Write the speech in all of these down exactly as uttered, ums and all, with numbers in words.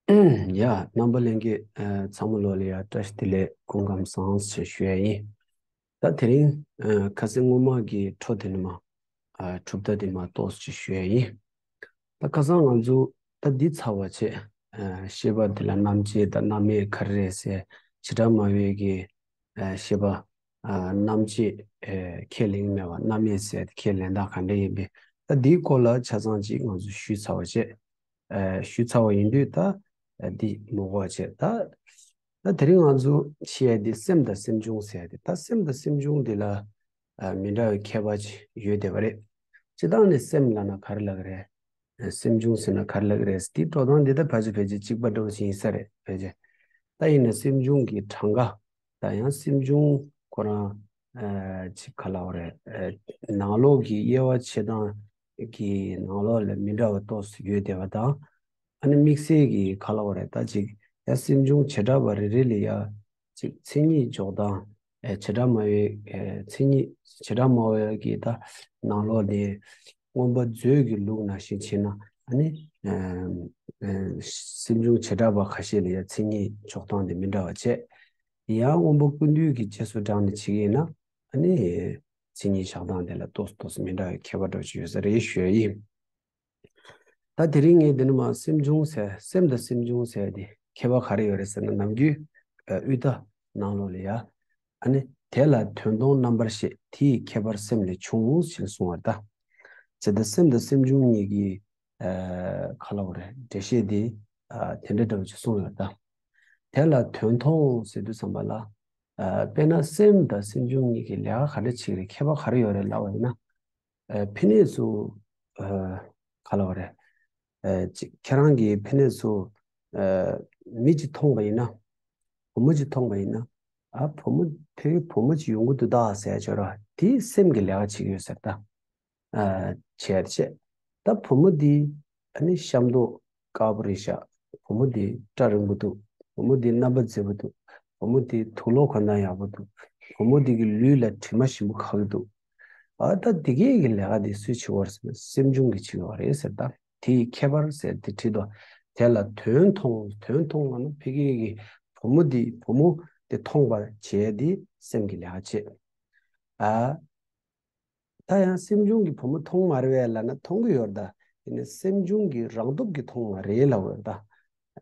ཡ། རྣམ་པ་ལྷན་རྒྱས་ཚང་མ་ལོ་ལ་ཡ་བཀྲ་ཤིས་བདེ་ལེགས། སྐུ་ཁམས་བཟང་ཞེས་ཞུ་ཡ་ཡིན། ད་དེ་རིང་ཁ་སང་སྔོན་མ་གི་འཕྲོ་དེ་ནི་མ་གྲུབ་མཐའ་དེ་མ་གཏོགས་ཞེས་ཞུ་ཡ་ཡིན། ད་ཁ་སང་ང་ཚོ་ད་འདི་ཚར་བ་བྱས། ཤེས་པ་འདི་ལ་རྣམ་བཅད་དང་རྣམ་དབྱེ་ག་རེ་རེད་ཟེར། བྱེ་བྲག་སྨྲ་བའི་གི་ཤེས་པ་རྣམ་བཅད་ཁས་ལེན་མེད་པ་རྣམ་དབྱེ་ཟེར་ཏེ་ཁས་ལེན་སྟངས་ག་འདྲ་ཡིན་པས། ད་འདིའི་སྐོར་ལ་ཆ་ཚང་ཅིག་ང་ཚོ་ཞུས་ཚར་བ་བྱས། ཞུས་ཚར་བ་ཡིན་དུས་ད་འདི་མ་གོ་བ་བྱས། ད་ད་དེ་རིང་ང་ཚོ་བཤད་ཡ་འདི་སེམས་དང་སེམས་བྱུང་ཟེར་ཏེ། ད་སེམས་དང་སེམས་བྱུང་འདི་ལ་མི་འདྲ་བའི་ཁྱད་པར་ཅིག་ཡོད་བསྡད་པ་རེད། སྤྱིར་བཏང་ནས་སེམས་ལབ་ན་ག་རེ་ལབ་ཀྱི་རེད། སེམས་བྱུང་ཟེར་ན་ག་རེ་ལབ་ཀྱི་རེད། དེའི་འགྲོ་སྟངས་འདི་ད་ཕལ་ཆེར་ཕལ་ཆེར་གཅིག་པ་འདྲ་བོ་ཞིག་ཡིན་ས་རེད། ཕལ་ཆེར་ད་ཡིན་ན་སེམས་བྱུང་གི་གྲངས་ཀ། ད་ཡང་སེམས་བྱུང་ཁོ་རང་ཅིག་ག་ལབ་དགོས་རེད། ནང་ལོགས་ཀྱི་དབྱེ་བ་ཕྱེ་སྟངས་ཀྱི་ནང་ལོགས་ལ་མི་འདྲ་བ་ཏོག་ཙམ་ཡོད་བསྡད་པ་དང་། ཨ་ནི་དམིགས་བསལ་གྱི་ག་ལབ་དགོས་རེད། ད་ཅིག་ཡང་སེམས་བྱུང་བྱེ་བྲག་པ་རེ་རེ་ལ་ཡ་ཅིག་མཚན་ཉིད་འཇོག་སྟངས། ཨེ་བྱེ་བྲག་སྨྲ་བའི་ཨེ་མཚན་ཉིད། བྱེ་བྲག་སྨྲ་བའི་གི་ད་ནང་ལོགས་ནས་མངོན་པ་མཛོད་ཀྱི་ལུགས་ནང་བཞིན་བྱས་ན། ཨ་ནི་ཨེ་ཨེ་སེམས་བྱུང་བྱེ་བྲག་པ་ཁ་ཤས་ལ་ཡ་མཚན་ཉིད་འཇོག་སྟངས་དེ་མི་འདྲ་བ་བྱས། ཡང་མངོན་པ་ཀུན་བཏུས་ཀྱི་རྗེས་སུ་འབྲངས་ནས་བྱེད་ཀྱི་ཡིན་ན། ཨ་ནི་མཚན་ཉིད་བཞག་སྟངས་དེ་ལ་ཏོག་ཙམ་ཏོག་ཙམ་མི་འདྲ་བའི་ཁྱད་པར་འདྲ་བོ་ཅིག་ཡོད་ས་རེད་ཞུ་ཡ་ཡིན། ད་དེ་རིང་ངས་འདི་ནི་མ་སེམས་བྱུང་ཟེར། སེམས་དང་སེམས་བྱུང་ཟེར་དེ་ཁྱད་པར་ག་རེ་ཡོད་རེད་ཟེར་ན། ནམ་རྒྱུན་ཨ་དབུས་ད་ནང་ལོགས་ལ་ཡ། ཨ་ནི་དེ་ལ་དོན་མཐོང་རྣམ་པར་ཤེས། དེ་ཡི་ཁྱད་པར་སེམས་ལས་བྱུང་ཞེས་གསུངས་པ་རེད་ད། ཟེར་ད་སེམས་དང་སེམས་བྱུང་གཉིས་ཀྱི་ཨ་ག་ལབ་དགོས་རེད། འགྲེལ་བཤད་དེ་ཨ་དེ་འདྲ་འདྲ་བོ་ཅིག་གསུངས་ཡོད་རེད་ད། དེ་ལ་དོན་མཐོང་ཟེར་དུས་ཙམ་པ་ལ། ཨ་དཔེར་ན་སེམས་དང་སེམས་བྱུང་གཉིས་ཀྱི་ལས་ཀ་ག་འདྲ་བྱེད་ཀྱི་རེད། ཁྱད་པར་ག་རེ་ཡོད་རེད་ལབ་པ་ཡིན་ན། ཨ་ཕ་ནས་ཚུར་ཨ་ག་ལབ་དགོས་རེད། ཨ་ཅིག་ཁྱེད་རང་གིས་ཕ་ནས་ཚུར་ཨ་མི་གཅིག་མཐོང་པ་ཡིན་ན། བུ་མོ་གཅིག་མཐོང་པ་ཡིན་ན། ཨ་བུ་མོ་དེ་བུ་མོ་གཅིག་ཡོང་གི་འདུག་ད་ཟེར་ཡ་ཅིག་ཡོད་རེད། དེ་སེམས་ཀྱི་ལས་ཀ་བྱེད་ཀྱི་ཡོད་ས་རེད་ད། ཨ་བྱས་བྱས། ད་བུ་མོ་འདི་ཨ་ནི་ཤ་མདོག་དཀར་པོ་རེད་ཤག་བུ་མོ་འདི་སྐྲ་རིང་པོ་འདུག་བུ་མོ་འདི་རྣམ་པ་མཛེས་པོ་འདུག་བུ་མོ་འདི་དུག་ལོག་གོན་སྟངས་ཡག་པོ་འདུག་བུ་མོ་འདི་གི་ལུས་ལ་དྲི་མ་ཞིམ་པོ་ཁ་གི་འདུག་ཨ་ད་འདི་གའི་གི་ལས་ཀ་འདི་སུས་བྱེད་ཀྱི་ཡོད་རེད་ཟེར་ན། སེམས་བྱུང་གིས་བྱེད་ཀྱི་ཡོད་རེད་ཟེར་ད། དེ་ཡི་ཁྱད་པར་ཟེར་དེ་བྲིས་འདུག་དེ་ལ་དོན་མཐོང་། དོན་མཐོང་ལབ་ན་ཕ་གི་གི་བུ་མོ་འདི་བུ་མོ་དེ་མཐོང་བར་བྱེད་དེ་སེམས་ཀྱི་ལས་ཀ་བྱེད། ཨ། ད་ཡང་སེམས་བྱུང་གི་བུ་མོ་མཐོང་མ་རེད་པས་ལབ་ན་མཐོང་གི་ཡོད་རེད་ད། ཡིན་ནའི་སེམས་བྱུང་གི་རང་སྟོབས་ཀྱིས་མཐོང་མ་རེད་ལབ་ཡོད་རེད་ད།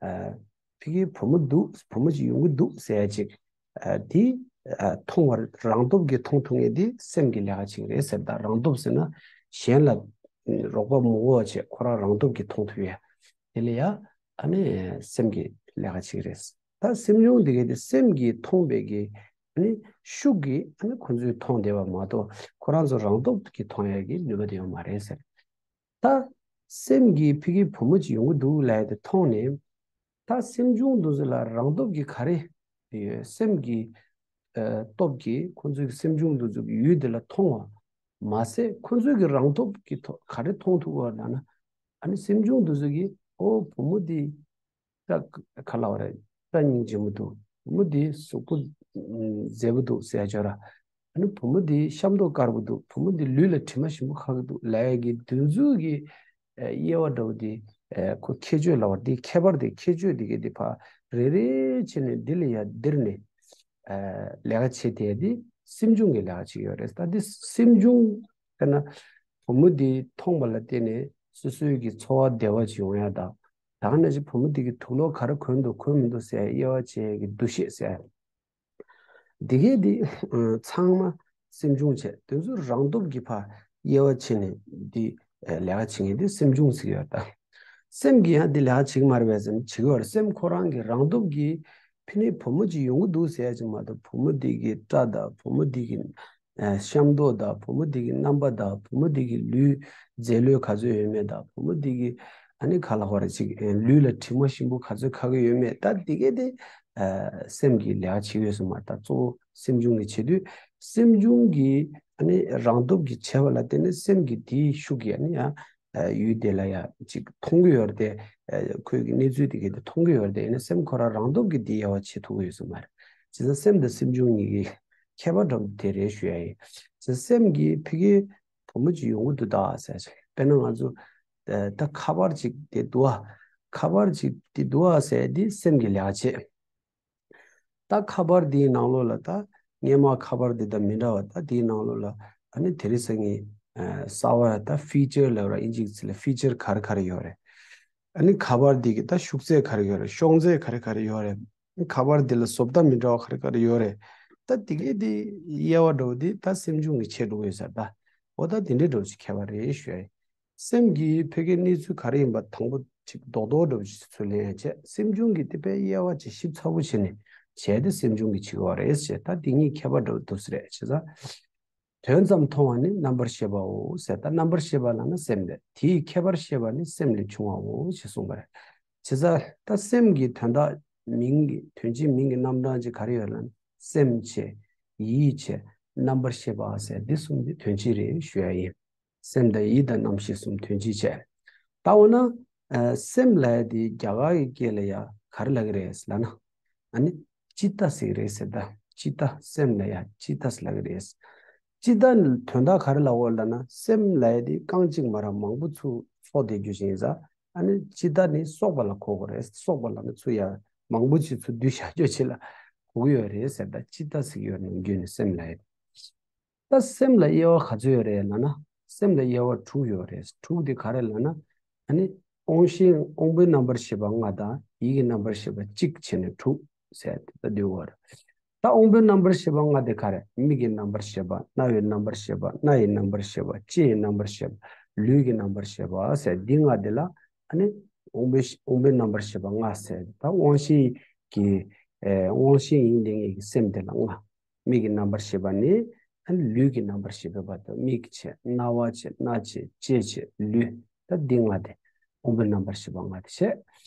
ཨ། ཕ་གིའི་བུ་མོ་འདུག་བུ་མོ་ཅིག་ཡོང་གི་འདུག་ཟེར་ཡ་ཅིག་ཨ། དེ་ཨ་མཐོང་བར་རང་སྟོབས་ཀྱིས་མཐོང་ཐུབ་མཁན་དེ་སེམས་ཀྱི་ལས་ཀ་ཅིག་རེད་ཟེར་ད། རང་སྟོབས་ཟེར་ན་གཞན་ལ་རོགས་པ་མི་དགོས་པ་བྱས་ཁོ་རང་རང་སྟོབས་ཀྱིས་མཐོང་ཐུབ་ཡ། དེ་ལ་ཡ་ཨ་ནི་སེམས་ཀྱི་ལས་ཀ་ཅིག་རེད། ད་སེམས་བྱུང་འདི་གའི་དེ་སེམས་ཀྱིས་མཐོང་བའི་གི་ཨ་ནི་ཤུགས་ཀྱིས་ཨ་ནི་ཁོ་ཚོས་མཐོང་བསྡད་པ་མ་གཏོགས། ཁོ་རང་ཚོ་རང་སྟོབས་ཀྱིས་མཐོང་ཡ་གི་ནུས་པ་དེ་ཡོད་མ་རེད་ཟེར། ད་སེམས་ཀྱིས་ཕ་གིའི་བུ་མོ་ཅིག་ཡོང་གི་འདུག་ལབ་ཡ་དེ་མཐོང་ནས། ད་སེམས་བྱུང་འདི་ཚོ་ལ་རང་སྟོབས་ཀྱིས་ག་རེ་ཡོད། སེམས་ཀྱི་ཨ་སྟོབས་ཀྱིས་ཁོ་ཚོའི་སེམས་བྱུང་འདི་ཚོ་གི་ཡུལ་དེ་ལ་མཐོང་བ་མ་ཟད། ཁོ་ཚོའི་གི་རང་སྟོབས་ཀྱིས་མཐོ་ག་རེ་མཐོང་ཐུབ་པ་ལབ་ན། ཨ་ནི་སེམས་བྱུང་འདི་ཚོ་གིས་ཨོ་བུ་མོ་འདི་སྐྲ་ག་ལབ་དགོས་རེད། སྐྲ་སྙིང་རྗེ་མོ་འདུག་བུ་མོ་འདི་གཟུགས་པོ་མཛེས་པོ་འདུག་ཟེར་ཡ་ཅིག་ཡོད་རེད། ཨ་ནི་བུ་མོ་འདི་ཤ་མདོག་དཀར་པོ་འདུག་བུ་མོ་འདི་ལུས་ལ་དྲི་མ་ཞིམ་པོ་ཁ་གི་འདུག་ལབ་ཡ་གི་འདི་ཚོའི་གི་ཨ་དབྱེ་བ་འདྲ་བོ་འདི། ཨ་ཁོ་ཁྱད་ཆོས་ལབ་པ་འདི། ཁྱད་པར་འདི། ཁྱད་ཆོས་འདི་གི་འདི་ཕར་རེ་རེ་བྱས་ནས་འདི་ལ་ཡ་འདིར་ནས་ཨ་ལས་ཀ་བྱེད་བསྡད་འདི་སེམས་བྱུང་གི་ལས་ཀ་བྱེད་ཀྱི་ཡོད་རེད། ད་འདི་སེམས་བྱུང་དཔེར་ན་བུ་མོ་འདི་མཐོང་བ་ལ་བརྟེན་ནས་སོ་སོའི་གི་འཚོ་བ་བདེ་བ་ཅིག་ཡོང་ཡ་དང་། ད་ག་ནང་བཞིན་བུ་མོ་འདི་གི་དུག་ལོག་ག་རེ་གོན་འདུག་གོན་མི་འདུག་ཟེར་དབྱེ་བ་ཕྱེ་ཡ་གི་འདུ་ཤེས་ཟེར། འདི་གས་འདི་ཚང་མ་སེམས་བྱུང་བྱས། དེ་ཚོ་རང་སྟོབས་ཀྱིས་ཕར་དབྱེ་བ་ཕྱེ་ནས་འདི་ལས་ཀ་བྱེད་མཁན་འདི་སེམས་བྱུང་ཟེར་གྱི་ཡོད་རེད་ད། སེམས་ཀྱིས་ཡང་འདི་ལས་ཀ་བྱེད་ཀྱི་མ་རེད་པས་ཟེར་ན་བྱེད་ཀྱི་ཡོད་རེད། སེམས་ཁོ་རང་གི་རང་སྟོབས་ཀྱིས་ཕ་ནས་བུ་མོ་ཅིག་ཡོང་གི་འདུག་ཟེར་ཡ་ཅིག་མ་གཏོགས། བུ་མོ་འདི་གི་སྐྲ་དང་བུ་མོ་འདི་གི་ཨ་ཤ་མདོག་དང་། བུ་མོ་འདི་གི་རྣམ་པ་དང་། བུ་མོ་འདི་གི་ལུས་རྫས་ལོས་ག་ཚོད་ཡོད་མེད་དང་། བུ་མོ་འདི་གི་ཨ་ནི་ག་ལབ་དགོས་རེད། ཅིག་ཨ་ལུས་ལ་དྲི་མ་ཞིམ་པོ་ག་ཚོད་ཁ་གི་ཡོད་མེད། ད་འདི་གས་དེ་ཨ་སེམས་ཀྱི་ལས་ཀ་བྱེད་ཀྱི་ཡོད་ས་མ་རེད། ད་གཙོ་བོ་སེམས་བྱུང་གིས་བྱེད་དུས། སེམས་བྱུང་གིས་ཨ་ནི་རང་སྟོབས་ཀྱིས་བྱས་པ་ལ་བརྟེན་ནས་སེམས་ཀྱིས་དེའི་ཤུགས་ཀྱིས་ཨ་ནི་ཡང་ཨ་ཡུལ་དེ་ལ་ཡང་ཅིག་མཐོང་གི་ཡོད་རེད་དེ། ཨ་ཁོའི་གི་གནས་ཚུལ་དེ་གས་དེ་མཐོང་གི་ཡོད་རེད་དེ། ཡིན་ན་སེམས་ཁོ་རང་རང་སྟོབས་ཀྱིས་དེ་དབྱེ་བ་ཕྱེ་ཐུབ་ཀྱི་ཡོད་ས་མ་རེད། བྱས་ཙང་སེམས་དང་སེམས་བྱུང་གཉིས་ཀྱི་ཁྱད་པར་འདྲ་པོ་དེ་རེད་ཞུ་ཡ་ཡིན། བྱས་ཙང་སེམས་ཀྱིས་ཕ་གིའི་བུ་མོ་ཅིག་ཡོང་གི་འདུག་ད་ཟེར་ཅིག་དཔེར་ན་ང་ཚོ་ད་ཁ་པར་ཅིག་དེ་འདུག་ཨ། ཁ་པར་ཅིག་དེ་འདུག་ཨ་ཟེར་དེ་སེམས་ཀྱི་ལས་ཀ་བྱེད། ད་ཁ་པར་དེའི་ནང་ལོགས་ལ་ད་སྔས་མ་ཁ་པར་དེ་དང་མི་འདྲ་བ། ད་དེའི་ནང་ལོགས་ལ་ཨ་ནི་དེ་རིང་སང་ཉིན་གསར་པ་ད་ཕི་ཅར་ལབ་ར། ཨིན་ཇིའི་ཚིག་ལ་ཕི་ཅར་ག་རེ་ག་རེ་ཡོད་རེད། ཨ་ནི་ཁ་པར་དེ་གི་ད་ཤུགས་ཚད་ག་རེ་ཡོད་རེད། ཤོང་ཚད་ག་རེ་ག་རེ་ཡོད་རེད། ཁ་པར་དེ་ལ་བཟོ་ལྟ་མི་འདྲ་བ་ག་རེ་ག་རེ་ཡོད་རེད། ད་དེ་གའི་དེ་དབྱེ་བ་འདྲ་བོ་དེ་ད་སེམས་བྱུང་གི་ཕྱེ་འགྲོ་གི་ཡོད་ས། ད་འོ་ད་དེ་འདྲའི་འདྲ་བོ་ཅིག་ཁྱད་པར་རེད་ཞུ་ཡ་ཡིན། སེམས་ཀྱི་ཕ་གིའི་གནས་ཚུལ་ག་རེ་ཡིན་པ་དང་པོ་ཅིག་རྡོག་རྡོག་འདྲ་བོ་ཅིག་ཚུར་ལེན་ཡ་བྱས། སེམས་བྱུང་གི་དེ་དཔེ་དབྱེ་བ་ཅིག་ཞིབ་ཚགས་པོ་བྱས་ནས་བྱས་ཏེ་སེམས་བྱུང་གི་ཕྱེ་གི་ཡོད་རེད་ཞེས། ད་དེ་གཉིས་ཁྱད་པར་འདྲ་བོ་འདུག་ས་རེད། བྱས་ཙང་དོན་ཙམ་མཐོང་བ་ནི་རྣམ་པར་ཤེས་པའོ་ཟེར། ད་རྣམ་པར་ཤེས་པ་ལབ་ན་སེམས་རེད། དེའི་ཁྱད་པར་ཤེས་པ་ནི་སེམས་ལས་བྱུང་བའོ་ཞེས་གསུངས་པ་རེད། བྱས་ཙང་ད་སེམས་ཀྱི་དོན་དག་མིང་གི་དོན་སྤྱིའི་མིང་གི་རྣམ་གྲངས་ཅིག་ག་རེ་ཡོད་ལབ་ན་སེམས་བྱས། ཡིད་བྱས། རྣམ་པར་ཤེས་པ་ཟེར་འདི་གསུམ་འདི་དོན་སྤྱི་རེད་ཞུ་ཡ་ཡིན། སེམས་དང་ཡིད་དང་རྣམ་ཤེས་གསུམ་དོན་སྤྱི་བྱས། ད་འོ་ན་ཨ་སེམས་ལབ་ཡ་དེ་རྒྱ་གར་གྱི་སྐད་ལ་ཡ་ག་རེ་ལབ་ཀྱི་རེད་ལབ་ན། ཨ་ནི་ཅི་ཏ་ཟེར་གྱི་རེད་ཟེར། ད་ཅི་ཏ། སེམས་ལ་ཡ་ཅི་ཏ་ཟེར་ལབ་ཀྱི་རེད། ཅི་ཏ་དོན་དག་ག་རེ་ལབ་ཡོད་ལབ་ན། སེམས་ལབ་ཡ་དེ་རྐང་གཅིག་མ་ར་མང་པོ་ཚུར་ཚོགས་བསྡད་རྒྱུ་ཅིག་ཡིན་ཙང་། ཨ་ནི་ཅི་ཏ་ནི་གསོག་པ་ལ་གོ་དགོས་རེད། གསོག་པ་ལབ་ན་ཚུར་ཡ་མང་པོ་ཅིག་ཚུར་བསྡུས་བཞག་རྒྱུ་ཅིག་ལ་གོ་གི་ཡོད་རེད་ཟེར། ད་ཅི་ཏ་ཟེར་གྱི་ཡོད། ནམ་རྒྱུན་ནས་སེམས་ལབ་ཡ། ད་སེམས་ལ་དབྱེ་བ་ག་ཚོད་ཡོད་རེད་ལབ་ན། སེམས་ལ་དབྱེ་བ་དྲུག་ཡོད་རེད། དྲུག་དེ་ག་རེ་ལབ་ན། ཨ་ནི་དབང་ཤེས་དབང་པོའི་རྣམ་པར་ཤེས་པ་ལྔ་དང་ཡིད་ཀྱི་རྣམ་པར་ཤེས་པ་གཅིག་བྱས་ནས་དྲུག་ཟེར་ཏེ་ད་འདུས་པ་རེད། ད་དབང་པོའི་རྣམ་པར་ཤེས་པ་ལྔ་དེ་ག་རེ། མིག་གི་རྣམ་པར་ཤེས་པ། རྣ་བའི་རྣམ་པར་ཤེས་པ། སྣ་ཡི་རྣམ་པར་ཤེས་པ། ལྕེ་ཡི་རྣམ་པར་ཤེས་པ། ལུས་ཀྱི་རྣམ་པར་ཤེས་པ་ཟེར། འདི་ལྔ་དེ་ལ་ཨ་ནི་དབང་པོའི་དབང་པོའི་རྣམ་པར་ཤེས་པ་ལྔ་ཟེར། ད་དབང་ཤེས་ཀྱི་ཨེ་དབང་ཤེས་ཡིན་བསྡད་མཁན་གྱི་སེམས་དེ་ལ་ལྔ། མིག་གི་རྣམ་པར་ཤེས་པ་ནས་ཨ་ནི་ལུས་ཀྱི་རྣམ་པར་ཤེས་པའི་བར་དུ། མིག་བྱས། རྣ་བ་བྱས། སྣ་བྱས། ལྕེ་བྱས། ལུས། ད་འདི་ལྔ་དེ་དབང་པོའི་རྣམ་པར་ཤེས་པ་ལྔ་དེ་བྱས།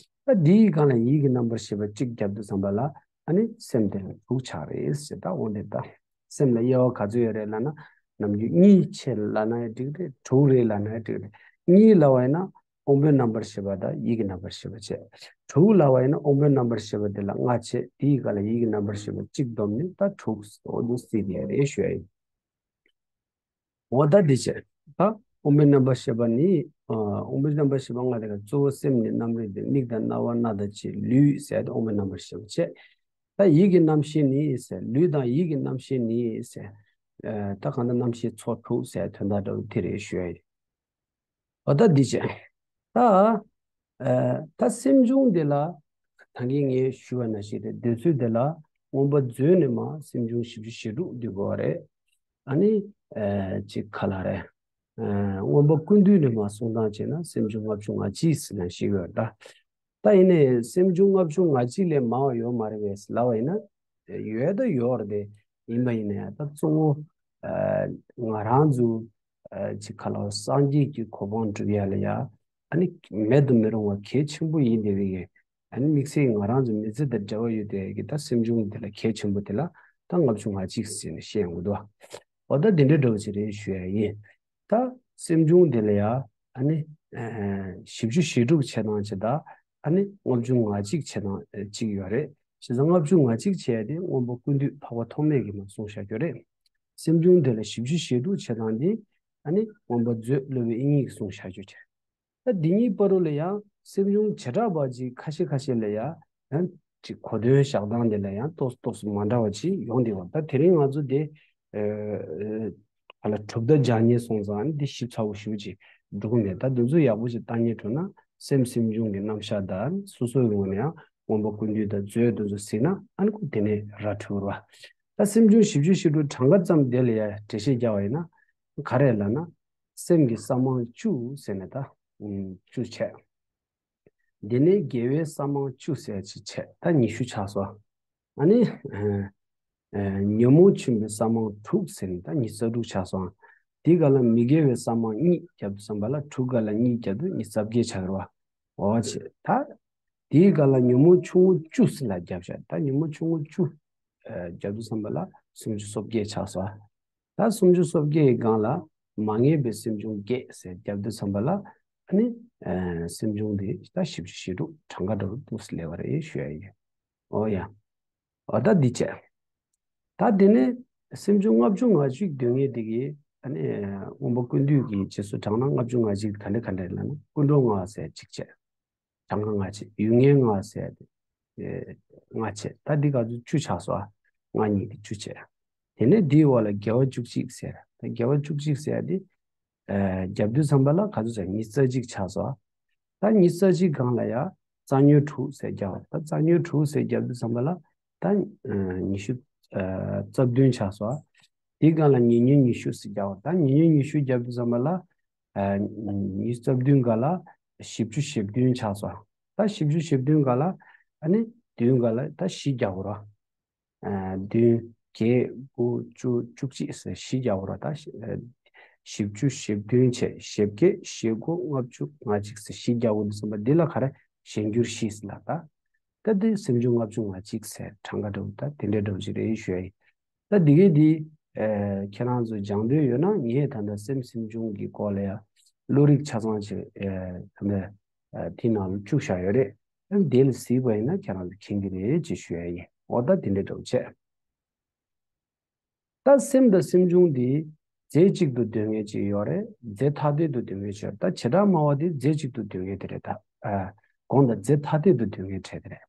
ད་འདིའི་སྒང་ལ་ཡིད་ཀྱི་རྣམ་པར་ཤེས་པ་གཅིག་བརྒྱབ་དུས་ཙམ་པ་ལ་ཨ་ནི་སེམས་དེ་ལ་དྲུག་ཆགས་རེད་ཟེར། ད་འོ་འདི་ད་སེམས་ལ་དབྱེ་བ་ག་ཚོད་ཡོད་རེད་ལབ་ན། ནམ་རྒྱུན་གཉིས་བྱས་ལབ་ན་ཡང་འགྲིག་རེད། དྲུག་རེད་ལབ་ན་ཡང་འགྲིག་རེད། གཉིས་ལབ་པ་ཡིན་ན། དབང་པོའི་རྣམ་པར་ཤེས་པ་དང་ཡིད་ཀྱི་རྣམ་པར་ཤེས་པ་བྱས། དྲུག་ལབ་པ་ཡིན་ན་དབང་པོའི་རྣམ་པར་ཤེས་པ་དེ་ལ་ལྔ་བྱས། དེའི་སྒང་ལ་ཡིད་ཀྱི་རྣམ་པར་ཤེས་པ་གཅིག་བསྡོམས་ནས་ད་དྲུག་འོ་འདུག་སེ་རེད་ཞུ་ཡ་ཡིན། འོ་ད་འདི་བྱས། ད་དབང་པོའི་རྣམ་པར་ཤེས་པ་ནི། ཨ་དབང་པོའི་རྣམ་པར་ཤེས་པ་ལྔ་དེ་ག་གཙོ་བོ་སེམས་ནི་རྣམ་རིག་སྟེ། མིག་དང་རྣ་བ་སྣ་དང་ལྕེ་ལུས་ཟེར་ཏེ་དབང་པོའི་རྣམ་པར་ཤེས་པ་བྱས། ད་ཡིད་ཀྱི་རྣམ་ཤེས་ནི་ཟེར། ལུས་དང་ཡིད་ཀྱི་རྣམ་ཤེས་ནི་ཟེར། ཨ་ད་གང་ལྟར་རྣམ་ཤེས་ཚོགས་དྲུག་ཟེར་དོན་དག་འདྲ་བོ་དེ་རེད་ཞུ་ཡ་ཡིན། འོ་ད་འདི་བྱས། ད་ཨ་ད་སེམས་བྱུང་འདི་ལ་ད་གིན་ངས་ཞུས་པ་ནང་བཞིན་རེད། འདོད་ཚུལ་འདི་ལ་མངོན་པ་མཛོད་ནས་མར་སེམས་བྱུང་བཞི་བཅུ་ཞེ་དྲུག་འདུས་དགོས་པ་རེད། ཨ་ནི་ཨ་ཅིག་ག་ལ་རེད། ཨ་མངོན་པ་ཀུན་བཏུས་ནས་མར་གསུང་སྟངས་བྱས་ན་སེམས་བྱུང་ལྔ་བཅུ་ང་གཅིག་ཟེར་ནས་ཞིག་ཡོད་ད། ད་ཡིན་ནའི་སེམས་བྱུང་ལྔ་བཅུ་ང་གཅིག་ལས་མང་བ་ཡོད་མ་རེད་པས་ལབ་པ་ཡིན་ན། ཡོད་ད་ཡོད་རེད་དེ། ཡིན་པ་ཡིན་ན་ཡང་ད་གཙོ་བོ་ཨ་ང་རང་ཚོ་ཨ་ཅིག་ག་ལ་སངས་རྒྱས་ཀྱི་གོ་འཕང་སྒྲུབ་ཡ་ལ་ཡ་ཨ་ནི་མེད་དུ་མི་རུང་བ་གལ་ཆེན་པོ་ཡིན་བསྡད་པའི་གི། ཨ་ནི་དམིགས་བསལ་ང་རང་ཚོ་མི་ཚེ་དང་འབྲེལ་བ་ཡོད་བསྡད་ཀྱི་ད་སེམས་བྱུང་དེ་ལ་གལ་ཆེན་པོ་དེ་ལ་ད་ལྔ་བཅུ་ང་གཅིག་ཟེར་ནས་བཤད་ཡོང་གི་འདུག་འོ་ད་དེ་འདྲའི་འདྲ་བོ་ཅིག་རེད་ཞུ་ཡ་ཡིན། ད་སེམས་བྱུང་དེ་ལ་ཡ་ཨ་ནི་ཨ་བཞི་བཅུ་ཞེ་དྲུག་བྱས་དང་བྱས་ད། ཨ་ནི་ལྔ་བཅུ་ང་གཅིག་བྱས་དང་གཅིག་ཡོད་རེད། བྱས་ཙང་ལྔ་བཅུ་ང་གཅིག་བྱས་ཏེ་མངོན་པ་ཀུན་བཏུས་འཕགས་པ་ཐོགས་མེད་ཀྱིས་མར་གསུངས་བཞག་རྒྱུ་རེད། སེམས་བྱུང་དེ་ལ་བཞི་བཅུ་ཞེ་དྲུག་བྱས་དང་དེ་ཨ་ནི་མངོན་པ་མཛོད་སློབ་དཔོན་དབྱིག་གཉེན་གྱིས་གསུངས་བཞག་རྒྱུ་བྱས། ད་འདི་གཉིས་བར་དུ་ལ་ཡང་སེམས་བྱུང་བྱེ་བྲག་པ་ཅིག་ཁ་ཤས་ཁ་ཤས་ལ་ཡང་ཡང་ཅིག་གོ་དོན་བཞག་སྟངས་དེ་ལ་ཡང་ཏོག་ཙམ་ཏོག་ཙམ་མ་འདྲ་བ་ཅིག་ཡོང་བསྡད་པ། ད་དེ་རིང་ང་ཚོ་དེ་ཨ་ལ་གྲུབ་མཐའ་སྦྱང་མཁན་སོང་ཙང་འདི་ཞིབ་ཚགས་པོ་ཞེ་པོ་ཅིག་འགྲོ་གི་མེད། ད་འདི་ཚོ་ཡག་པོ་ཅིག་ལྟ་མཁན་འགྲོ་ན་སེམས་སེམས་བྱུང་གི་རྣམ་གཞག་དང་སོ་སོའི་ངོས་ནས་ཡང་མངོན་པ་ཀུན་བཏུས་དང་མཛོད་དེ་ཚོ་གཟིགས་ན་ཨ་ནི་ཁོ་དེ་ནས་ར་འཕྲོད་ར། ད་སེམས་བྱུང་བཞི་བཅུ་ཞེ་དྲུག་གྲངས་ཀ་ཙམ་དེ་ལ་ཡང་འགྲེལ་བཤད་རྒྱག་པ་ཡིན་ན་ག་རེ་ལབ་ན། སེམས་ཀྱི་ས་མང་བཅུ་ཟེར་ནས་ད་བཅུ་བྱས། དེ་ནས་དགེ་བའི་ས་མང་བཅུ་ཟེར་ཅིག་བྱས། ད་ཉི་ཤུ་ཆགས་སོང་། ཨ་ནི་ཨ་ཉོན་མོངས་ཆེན་པོའི་ས་མང་དྲུག་ཟེར་ནས་ད་ཉི་ཤུ་རྩ་དྲུག་ཆགས་སོང་། དེའི་སྒང་ལ་མི་དགེ་བའི་ས་མང་གཉིས་བརྒྱབ་དུས་ཙམ་པ་ལ་དྲུག་སྒང་ལ་གཉིས་བརྒྱབ་དུས་ཉི་ཤུ་རྩ་བརྒྱད་ཆགས་ཀྱི་རེད་པ། འོ་བྱས། ད་དེའི་སྒང་ལ་ཉོན་མོངས་ཆུང་ངུ་བཅུ་ཟེར་ལ་བརྒྱབ་བཞག་ད་ཉོན་མོངས་ཆུང་ངུ་བཅུ་ཨ་བརྒྱབ་དུས་ཙམ་པ་ལ་སུམ་ཅུ་སོ་བརྒྱད་ཆགས་སོང་། ད་སུམ་ཅུ་སོ་བརྒྱད་ཀྱི་སྒང་ལ་མ་ངེས་པའི་སེམས་བྱུང་བརྒྱད་ཟེར་བརྒྱབ་དུས་ཙམ་པ་ལ་ཨ་ནི་ཨ་སེམས་བྱུང་དེ་ད་བཞི་བཅུ་ཞེ་དྲུག་གྲངས་ཀ་འདྲ་བོ་འདུག་སེ་སླེབས་པ་རེད་ཞུ་ཡ་ཡིན། འོ་ཡ། འོ་ད་འདི་བྱས། ད་དེ་ནས་སེམས་བྱུང་ལྔ་བཅུ་ང་གཅིག་འདོད་མཁན་དེ་གིས་ཨ་ནི་མངོན་པ་ཀུན་བཏུས་ཀྱི་རྗེས་སུ་འབྲངས་ན་ལྔ་བཅུ་ང་གཅིག་ག་འདྲ་ག་འདྲ་ལབ་ན་ཀུན་འགྲོ་ལྔ་ཟེར་གཅིག་བྱས། གྲངས་ཀ་ལྔ་བྱས། ཡུལ་ངེས་ལྔ་ཟེར་ཡ་དེ་ལྔ་བྱས། ད་འདི་ག་ཚོད་བཅུ་ཆགས་སོང་། ལྔ་གཉིས་དེ་བཅུ་བྱས། དེ་ནས་འདིའི་འོག་ལ་བརྒྱ་པ་བཅུ་གཅིག་ཟེར། ད་བརྒྱ་པ་བཅུ་གཅིག་ཟེར་ཡ་དེ། ཨ། བརྒྱབ་དུས་ཙམ་པ་ལ་ག་ཚོད་ཆགས། ཉི་ཤུ་རྩ་གཅིག་ཆགས་སོང་། ད་ཉི་ཤུ་རྩ་གཅིག་སྒང་ལ་ཡ་རྩ་ཉོན་དྲུག་ཟེར་བརྒྱབ། ད་རྩ་ཉོན་དྲུག་ཟེར་བརྒྱབ་དུས་ཙམ་པ་ལ་ད་ཉི་ཤུ་རྩ་བདུན་ཆགས་སོང་། དེའི་སྒང་ལ་ཉེ་ཉོན་ཉི་ཤུ་ཟེར་བརྒྱབ། ད་ཉེ་ཉོན་ཉི་ཤུ་བརྒྱབ་དུས་ཙམ་པ་ལ་ཉི་ཤུ་རྩ་བདུན་སྒང་ལ་བཞི་བཅུ་ཞེ་བདུན་ཆགས་སོང་། ད་བཞི་བཅུ་ཞེ་བདུན་སྒང་ལ་ཨ་ནི་བདུན་སྒང་ལ་ད་བཞི་རྒྱག་དགོས་རེད། ཨ། བདུན། བརྒྱད། དགུ། བཅུ། བཅུ་གཅིག་ཟེར་བཞི་རྒྱག་དགོས་རེད། ད་བཞི་བཅུ་ཞེ་བདུན་བྱས། ཞེ་བརྒྱད། ཞེ་དགུ། ལྔ་བཅུ་ང་གཅིག་ཟེར་བཞི་རྒྱག་དགོས་འདུག་བསམ་པ་འདི་ལ་ག་རེ། གཞན་འགྱུར་བཞི་ཟེར་ལ། ད་ད་འདི་སེམས་བྱུང་ལྔ་བཅུ་ང་གཅིག་ཟེར་གྲངས་ཀ་འདྲ་བོ་ད་དེ་འདྲ་འདྲ་བོ་ཅིག་རེད་ཞུ་ཡ་ཡིན། ད་འདི་གའི་འདི། ཨ། ཁྱེད་རང་ཚོ་སྦྱང་འདོད་ཡོད་ན་ངས་ད་ལྟ་སེམས་སེམས་བྱུང་གི་སྐོར་ལ་ཡ་བློ་རིག་ཆ་ཚང་ཅིག་ཨ། ད་ལྟ་ཨ། དེ་ནང་ལ་བཅུག་བཞག་ཡོད་རེད། ཨ། དེ་ལ་གཟིགས་པ་ཡིན་ན་ཁྱེད་རང་ཚོ་མཁྱེན་གྱི་རེད་ཅེས་ཞུ་ཡ་ཡིན། འོ་ད་དེ་འདྲ་འདྲ་བོ་བྱས། ད་སེམས་དང་སེམས་བྱུང་འདི་རྫས་གཅིག་ཏུ་འདོད་མཁན་ཅིག་ཡོད་རེད། རྫས་ཐ་དད་དུ་འདོད་མཁན་ཅིག་ཡོད་རེད། ད་བྱེ་བྲག་སྨྲ་བ་དེ་རྫས་གཅིག་ཏུ་འདོད་མཁན་དེ་རེད། ད་ཨ། གོང་དང་རྫས་ཐ་དད་དུ་འདོད་མཁན་གྲས་དེ་རེད།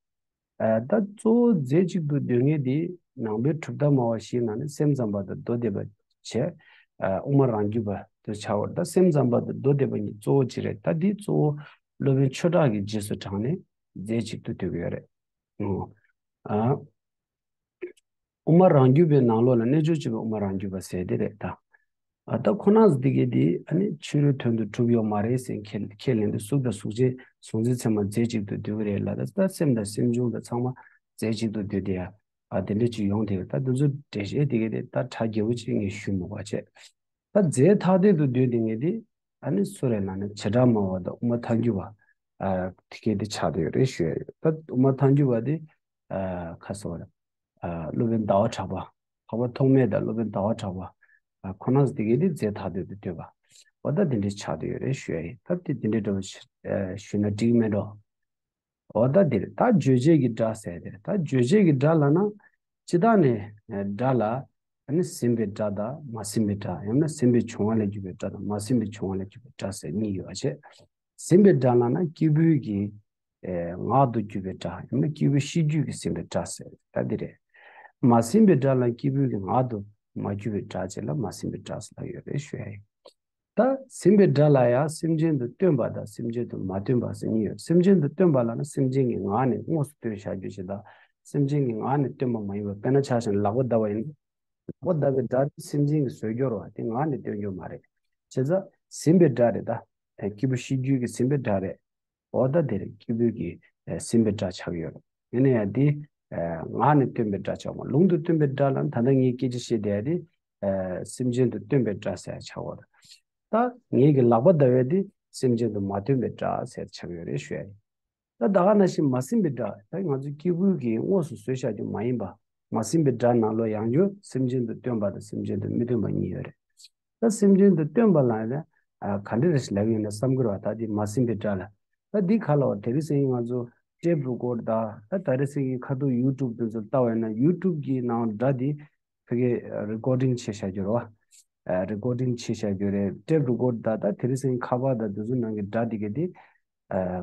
ཨ། ད་གཙོ་བོ་རྫས་གཅིག་ཏུ་འདོད་མཁན་དེ་ནང་པའི་གྲུབ་མཐའ་སྨྲ་བ་བཞིའི་ནང་ནས་སེམས་ཙམ་པ་དང་མདོ་སྡེ་པ་བྱས། ཨ། དབུ་མ་རང་རྒྱུད་པ་དེ་ཆགས་པ་རེད། ད་སེམས་ཙམ་པ་དང་མདོ་སྡེ་པ་གཉིས་གཙོ་བོ་གཅིག་རེད། ད་འདི་གཙོ་བོ་སློབ་དཔོན་ཆོས་གྲགས་ཀྱི་རྗེས་སུ་འབྲངས་ནས་རྫས་གཅིག་ཏུ་འདོད་ཀྱི་ཡོད་རེད། ཨོ། ཨ། དབུ་མ་རང་རྒྱུད་པའི་ནང་ལོགས་ལ་རྣལ་འབྱོར་སྤྱོད་པའི་དབུ་མ་རང་རྒྱུད་པ་ཟེར་དེ་རེད་ད། ཨ། ད་ཁོ་ན་འདི་གའི་འདི་ཨ་ནི་ཕྱི་རོལ་དོན་དུ་གྲུབ་ཡོད་མ་རེད་ཟེར་ཁས་ཁས་ལེན་དུས་གཟུགས་དང་གཟུགས་ཅན་གཟུགས་འཛིན་ཚད་མ་རྫས་གཅིག་ཏུ་འདོད་ཀྱི་རེད་ལ། ད་ད་སེམས་དང་སེམས་བྱུང་དང་ཚང་མ་རྫས་གཅིག་ཏུ་འདོད་དེ་ཡ། ཨ། དེ་འདྲ་ཅིག་ཡོང་དེ་ད་འདི་ཚོ་འགྲེལ་བཤད་དེ་གའི་དེ་ད་གྲ་རྒྱས་པོ་ཅིག་ངས་ཞུ་མི་དགོས་བྱས། ད་རྫས་ཐ་དད་དུ་འདོད་དེ་ངས་དེ་ཨ་ནི་སུ་རེད་ལབ་ན་བྱེ་བྲག་སྨྲ་བ་དང་དབུ་མ་ཐལ་འགྱུར་བ། ཨ། དེ་གའི་དེ་ཆགས་བསྡད་ཡོད་རེད་ཞུ་ཡ་ཡོད། ད་དབུ་མ་ཐལ་འགྱུར་བ་དེ། ཨ། ཁ་གསལ་བ་རེད། ཨ། སློབ་དཔོན་ཟླ་བ་གྲགས་པ། འཕགས་པ་ཐོགས་མེད་དང་སློབ་དཔོན་ཟླ་བ་གྲགས་པ། ཨ། ཁོ་རྣམ་དེ་གའི་དེ་རྫས་ཐ་དད་དུ་འདོད་པ། འོ་ད་དེ་འདྲའི་ཆགས་བསྡད་ཡོད་རེད་ཞུ་ཡ་ཡིན། ད་དེ་དེ་འདྲའི་འདྲ་བོ་ཞུ་ན་འགྲིག་མེད་འགྲོ། འོ་ད་འདིར་ད་རྗོད་བྱེད་ཀྱི་སྒྲ་ཟེར་དེར། ད་རྗོད་བྱེད་ཀྱི་སྒྲ་ལབ་ན། སྤྱིར་བཏང་ནས་སྒྲ་ལ་ཨ་ནི་ཟིན་པའི་སྒྲ་དང་མ་ཟིན་པའི་སྒྲ། ཡང་ན་ཟིན་པའི་བྱུང་བ་ལས་གྱུར་པའི་སྒྲ་དང་མ་ཟིན་པའི་བྱུང་བ་ལས་གྱུར་པའི་སྒྲ་ཟེར་གཉིས་ཡོད་པ་བྱས། ཟིན་པའི་སྒྲ་ལབ་ན་སྐྱེས་བུའི་གི་ཨེ་ངག་ཏུ་གྱུར་པའི་སྒྲ། ཡང་ན་སྐྱེས་བུའི་ཤེས་རྒྱུད་ཀྱིས་ཟིན་པའི་སྒྲ་ཟེར་ད་འདི་རེད། མ་ཟིན་པའི་སྒྲ་ལ་སྐྱེས་བུའི་གི་ངག་ཏུ་མ་གྱུར་པའི་སྒྲ་བཅས་ལ་མ་ཟིན་པའི་སྒྲ་ཟེར་ལབ་ཡོད་རེད་ཞུ་ཡ་ཡིན། ད་ཟིན་པའི་སྒྲ་ལ་ཡང་སེམས་ཅན་དུ་སྟོན་པ་དང་སེམས་ཅན་དུ་མ་སྟོན་པ་ཟེར་གཉིས་ཡོད། སེམས་ཅན་དུ་སྟོན་པ་ལབ་ན་སེམས་ཅན་གྱི་ངག་ནས་དངོས་སུ་སྟོན་བཞག་རྒྱུ་ཞིག་དང་། སེམས་ཅན་གྱི་ངག་ནས་སྟོན་པ་མ་ཡིན་པ། དཔེར་ན་ཆ་བཞག་ན་ལག་པ་བརྡབས་པ་ཡིན་ན། ལག་པ་བརྡབས་པའི་སྒྲ་དེ་སེམས་ཅན་གྱིས་བཟོས་ཀྱི་ཡོད་རེད་བ། དེ་ངག་ནས་སྟོན་རྒྱུ་མ་རེད། བྱས་ཙང་ཟིན་པའི་སྒྲ་རེད་ད། སྐྱེས་བུ་ཤེས་རྒྱུད་ཀྱིས་ཟིན་པའི་སྒྲ་རེད། འོ་ད་དེ་རེད། སྐྱེས་བུ་གིས་ཟིན་པའི་སྒྲ་ཆགས་ཀྱི་ཡོད་རེད། ཡིན་ན་ཡང་དེ་ངག་ནས་སྟོན་པའི་སྒྲ་ཆགས་མ། ལུང་དུ་སྟོན་པའི་སྒྲ་ལ་ད་ལྟ་ངས་སྐད་ཆ་བཤད་བསྡད་ཡ་དེ་སེམས་ཅན་དུ་སྟོན་པའི་སྒྲ་ཟེར་ཡ་ཆགས་ཡོད་རེད། ད་ངས་ཀྱི་ལག་པ་བརྡབས་ཡ་དེ་སེམས་ཅན་དུ་མ་སྟོན་པའི་སྒྲ་ཟེར་ཆགས་ཡོད་རེད་ཞུ་ཡ་ཡིན། ད་ད་ག་ནང་བཞིན་མ་ཟིན་པའི་སྒྲ། ད་ང་ཚོ་སྐྱེས་བུ་གིས་དངོས་སུ་བཟོས་བཞག་རྒྱུ་མ་ཡིན་པ། མ་ཟིན་པའི་སྒྲ་ནང་ལོགས་ཡང་བསྐྱར་སེམས་ཅན་དུ་སྟོན་པ་དང་སེམས་ཅན་དུ་མི་སྟོན་པ་གཉིས་ཡོད་རེད། ད་སེམས་ཅན་དུ་སྟོན་པ་ལ་ཡང་ན་ག་འདྲ་རེ་ཞིག་ལབ་ཡོད་ན་བསམ་གྱི་རེད་བ། ད་འདི་མ་ཟིན་པའི་སྒྲ་ལ། ད་འདི་ག་ལ་བ་དེ་རིང་སང་ཉིན་ང་ཚོ་ཊེབ་རི་ཀོཌ་དང་ད་དེ་རིང་སང་ཉིན་ཁ་ཐུག་ཡུ་ཊུབ་དེ་ཚོ་ལྟ་བ་ཡིན་ན་ཡུ་ཊུབ་གི་ནང་སྒྲ་འདི་ཕ་གི་རི་ཀོ་ཌིང་བྱས་བཞག་རྒྱུ་རེད་བ། རི་ཀོ་ཌིང་བྱས་བཞག་རྒྱུ་རེད། ཊེབ་རི་ཀོཌ་དང་ད་དེ་རིང་སང་ཉིན་ཁ་པར་དང་དེ་ཚོ་ནང་གི་སྒྲ་འདི་ག་དེ་